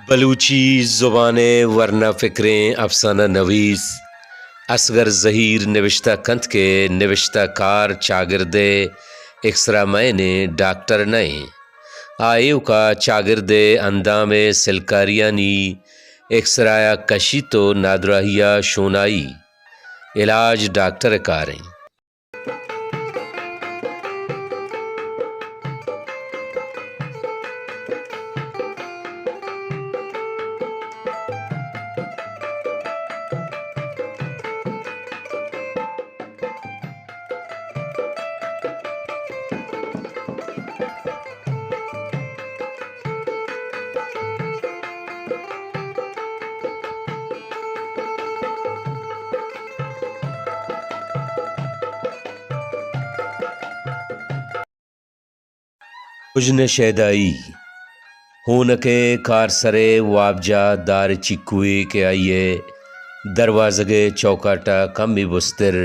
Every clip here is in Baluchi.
بلوچی زبان ءِ ورنا فکریں افسانہ نویس اصغر زہیر نبشتہ کنت کہ نبشتہ کار چاگرد ءِ ایکسرا مین ءِ ڈاکٹر نہ ایں۔ آ ایوکا چاگرد ءِ اندام ءِ سلکاریانی ایکسرا ءَ کشیت ءُ نادراہی ءَ شونائی، علاج ڈاکٹر ءِ کار ایں۔ رژن ءِ شیدائی۔ ہونک ءِ کارسر ءِ وابجاہ دار چیکوے کہ آئی ءِ دروازگ ءِ چوکاٹ ءَ کمے بستر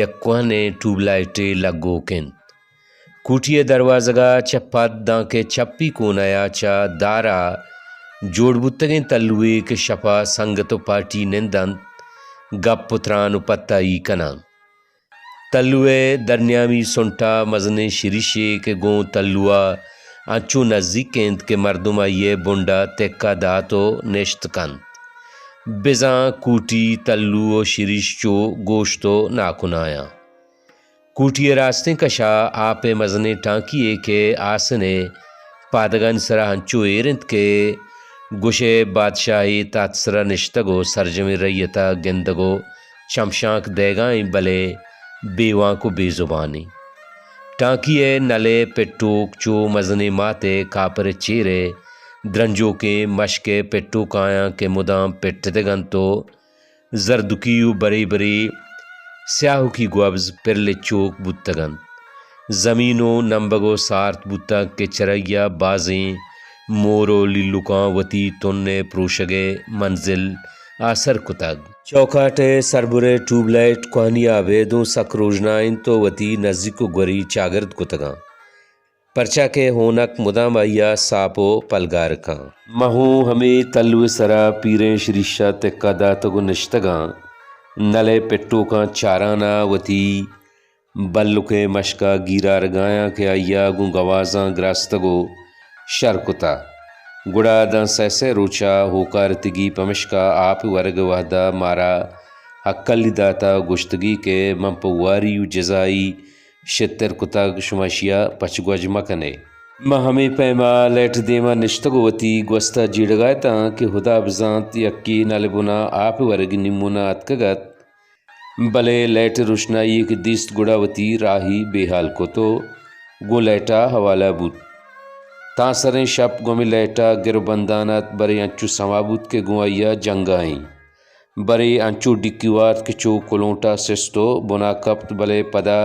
یک کوہنیں ٹیوب لائٹے لگوک انت۔ کوٹی ءِ دروازگ ءَ چہ پد دانکہ چپی کونا ءَ چہ دار ءَ جوڑ بوتگیں تلوے کہ شپ ءَ سنگت ءُ پارٹی نند انت، گپ ءُ تران ءُ پتائی کن انت۔ تلو ءِ درنیامی سنٹ ءَ مزنیں شریشے کہ گوں تلو ءَ انچو نزیک انت کہ مردم آئی ءِ بنڈ ءَ تکہ دات ءُ نشت کنت۔ بزاں کوٹی، تلو ءُ شریش چو گوشت ءُ ناکنایاں۔ کوٹی ءِ راستیں کش ءَ آپ ءِ مزنیں ٹانکی یے کہ آسن ءِ پادگانی سرا انچو ایر انت کہ گوشئے بادشاہے تات سرا نشتگ ءُ سرجمیں رعیت ءَ گندگ ءُ چمشانک دئیگا ایں، بلے بے وانک ءُ بے زبان ایں۔ ٹانکی ءِ نل ءِ پٹوک چو مزنیں مات ءِ کاپر ءِ چیر ءِ درنجوکیں مشک ءِ پٹوکایاں کہ مدام پٹتگ انت ءُ زردکی ءُ برے برے سیاہوکی گوبز پر لچوک بوتگ انت۔ زمین ءُ نمبگ ءُ سارت بوتگ کہ چرئی ءَ بازیں مور ءُ لیلوکاں وتی تن ءِ پروشگ ءِ منزل آسر کتگ۔ چوکاٹ ءِ سربر ءِ ٹیوب لائٹ کوہنی ءَ ابید اوں سک روژنا انت ءُ وتی نزیک ءُ گوری چاگرد کتگاں۔ پرچا کہ ہونک مدام آئی ءَ ساپ ءُ پلگار کن۔ من ہوں ہمے تلو ءِ سرا پیریں شریشہ تکہ داتگ ءُ نشتگاں۔ نل ءِ پٹوکاں چاران ءَ وتی بلکیں مشک ءَ گیرارگایاں کہ آئی ءَ گوں گوازاں گراستگ ءُ شر کتہ۔ گڑا داں سئے سئے روچ ءَ ہوکارتگی، پمشکا آپ ورگ ءِ وہد ءَ مارا ہکلی داتہ ءُ گوشتگی کہ من پہ واری ءُ جزائی شتر کتگ، شما اشی ءَ پچ گوج مہ کن ئے۔ من ہمے پیم ءَ لائٹ ءِ دیم ءَ نشتگ ءُ وتی گوست ءَ جیڑگ ءَ اتاں کہ ہدا بزانت یکے نل ءِ بن ءَ آپ ورگی نیمون ءَ اتکگ ات، بلے لائٹ ءِ روشنائی ءَ کہ دیست گڑا وتی راہی بے ہال کت ءُ گوں لائٹ ءَ ہوالہ بوت۔ تاں سریں شپ گوں ہمے لائٹ ءَ گر ءُ بندان ات، برے انچو سما بوت کہ گوں آئی ءَ جنگ ءَ ایں۔ برے انچو ڈکی وارت کہ چو کلونٹ ءَ سست ءُ بن ءَ کپت، بلے پدا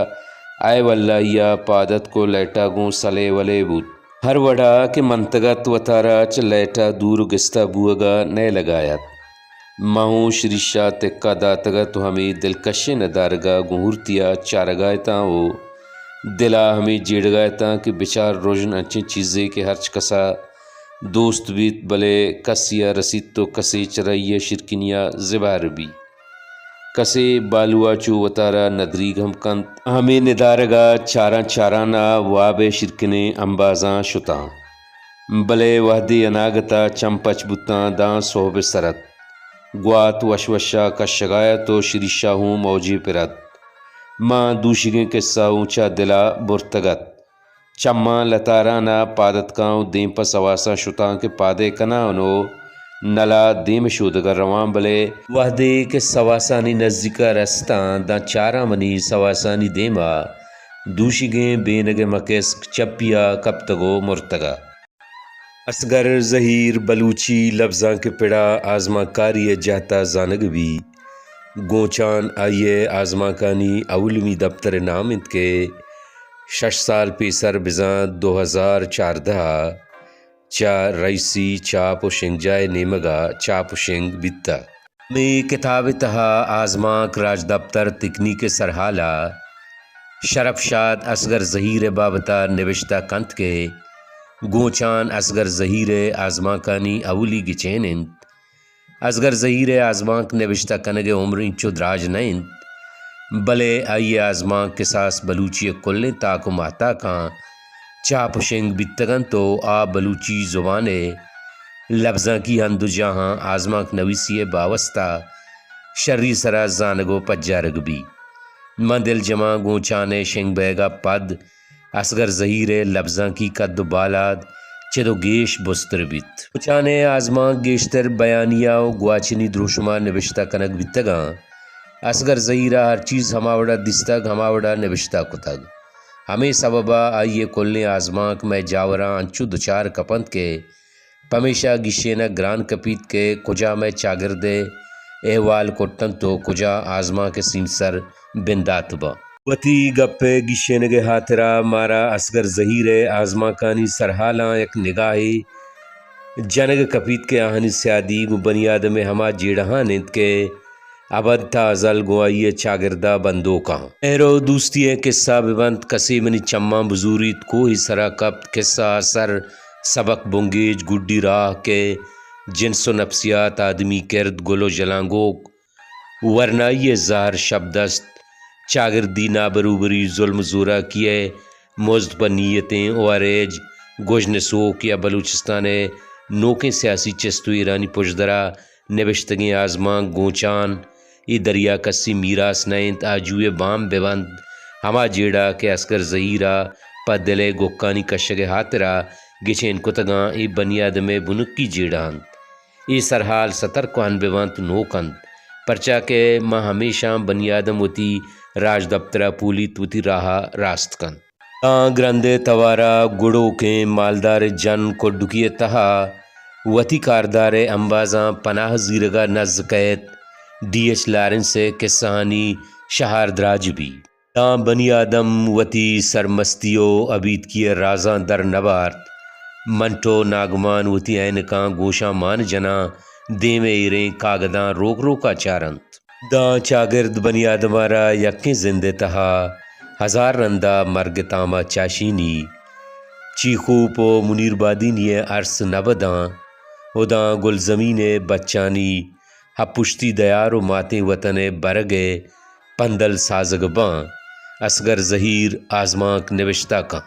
اے واللہی ءَ پاد اتک ءُ لائٹ ءَ گوں سلے ولے بوت۔ ہر وڑ ءَ کہ منتگ ات، وتارا چہ لائٹ ءَ دور ءُ گستا بوہگ ءَ نئیلگ ءَ ات۔ من اوں شریشہ تکہ داتگ ات ءُ ہمے دلکشیں ندارگ ءَ گوں ہورتی ءَ چارگ ءَ اتاں ءُ دل ءَ ہمے جیڑگ ءَ اتاں کہ بچار رژن انچیں چیزے کہ ہرچ کس ءَ دوست بیت، بلے کسی ءَ رسیت ءُ کسے چرئی ءِ شیرکنی ءَ زبہر بیت۔ کسے بالو ءَ چو وتارا ندریگ ہم کنت۔ ہمے ندارگ ءَ چاران چاران ءَ واب ءِ شیرکنیں امبازاں شتاں۔ بلے وہدے اناگت ءَ چم پچ بوتاں، داں سہب ءِ سر ات۔ گوات وش وش ءَ کشگ ءَ ات ءُ شریشہ ہوں موجے پر ات۔ من دوشیگیں کسہ اوں چہ دل ءَ برتگ ات۔ چماں لتاران ءَ پاد اتکاں ءُ دیم پہ سواساں شتاں کہ پادے کناں ءُ نل ءَ دیم ءِ شودگ ءَ رواں، بلے وہدے کہ سواسانی نزیک ءَ رستاں، داں چاراں منی سواسانی دیم ءَ دوشیگیں بینگ ءِ مکسک چپی ءَ کپتگ ءُ مرتگ ءَ۔ اصغر زہیر بلوچی لبزانک ءِ پڑ ءَ آزمانکاری ءِ جہت ءَ زانگ بیت۔ گوں چان آئی ءِ آزمانکانی اولیمی دپتر ءِ نام انت کہ شش سال پیسر بزاں دو ہزار چاردہ ءَ چہ رئیسی چاپ ءُ شنگجاہ ءِ نیمگ ءَ چاپ ءُ شنگ بیتگ۔ ہمے کتاب ءِ تہا آزمانک، راجدپتر، تکنیک ءِ سرحال ءَ شرپ شاد اصغر زہیر ءِ بابت ءَ نبشتہ کنت کہ گوں چان اصغر زہیر ءِ آزمانکانی اولی گچین انت۔ اصغر زہیر ءِ آزمانک نبشتہ کنگ ءِ عمر انچو دراج نہ انت، بلے آئی ءِ آزمانک کساس بلوچی ءِ کلیں تاک ءُ ماہتاکاں چاپ ءُ شنگ بیتگ انت ءُ آ بلوچی زبان ءِ لبزانکی ہند ءُ جاہاں آزمانک نویسی ءِ باوستہ شری سرا زانگ ءُ پجارگ بیت۔ من دلجماں گوں چان ءِ شنگ بئیگ ءَ پد اصغر زہیر ءِ لبزانکی کد ءُ بالاد چد ءُ گیش بزتر بیت۔ گوں چان ءِ آزمانک گیشتر بیانیہ ءُ گواچنی دروشم ءَ نبشتہ کنگ بیتگ انت۔ اصغر زہیر ءَ ہر چیز ہما وڑ ءَ دیستگ، ہما وڑ ءَ نبشتہ کتگ۔ ہمے سبب ءَ آئی ءِ کلیں آزمانک مئے جاوراں انچو دچار کپ انت کہ پمیشا گیشینگ گران کپیت کہ کجا مئے چاگرد ءِ احوال کٹ انت ءُ کجا آزمانک ءِ سیمسر بندات باں۔ وتی گپ ءِ گیشینگ ءِ ہاترا مارا اصغر زہیر ءِ آزمانکانی سرحالاں یک نگاہے جنگ کپیت کہ آہانی سیادی گوں بنی آدم ءِ ہما جیڑہان انت کہ ابد تا ازل گوں آئی ءِ چاگرد ءَ بندوک انت۔ مہر ءُ دوستی ءِ کسہ بہ بنت، کسے منی چماں بزوریت، کوہے سرا کپت، کسہ ءَ سر، سبک، بنگیج، گڈی راہ کہ جنس ءُ نفسیات، آدمی کرد، گل ءُ ژلانگوک، ورنائی ءِ زہر، شپ دست، چاگردی نابروبری، ظلم ءُ زوراکی ءِ مزد پہ نیتیں اوریج، گژن ءِ سوک یا بلوچستان ءِ نوکیں سیاسی چست ءُ ایرانی پژدر ءَ نبشتگیں آزمانک گوں چان اے دریا کسی میراث نہ انت، آجو ءِ بام بہ بنت۔ ہما جیڑہ کہ اصغر زہیر ءَ پہ دل ءِ گکانی کشگ ءِ ہاترا گچین کتگاں، اے بنی آدم ءِ بنکی جیڑہ انت۔ اے سرحال ستر کوہن بہ بنت، نوک انت، پرچا کہ ماں ہمیشاں بنی آدم وتی راجدپتر ءَ پولیت، وتی راہ ءَ راست کنت۔ داں گرند ءِ توار ءَ گڑوکیں مالدار ءِ جن کڈکی ءِ تہا وتی کاردار ءِ امبازاں پناہ زیرگ ءَ نز کئیت، ڈی ایچ لارنس ءِ کسہانی شہار دراج بیت۔ داں بنی آدم وتی سرمستی ءُ ابیتکی ءِ رازاں در نہ بارت۔ منٹو ناگمان وتی عینکاں گوشاں مان جناں، دیم ءَ ایریں کاگداں روک روک ءَ چارنت۔ داں چاگرد بنی آدم ءَ را یکیں زند ءِ تہا ہزار رندا مرگ ءِ تام ءَ چاشینی۔ چیخوپ ءُ منیر بادینی ءِ ارس نہ بداں ءُ داں گلزمین ءِ بچانی ہپشتی دیار ءُ ماتیں وطن ءِ برگ ءِ پندل سازگ باں۔ اصغر زہیر آزمانک نبشتہ کن۔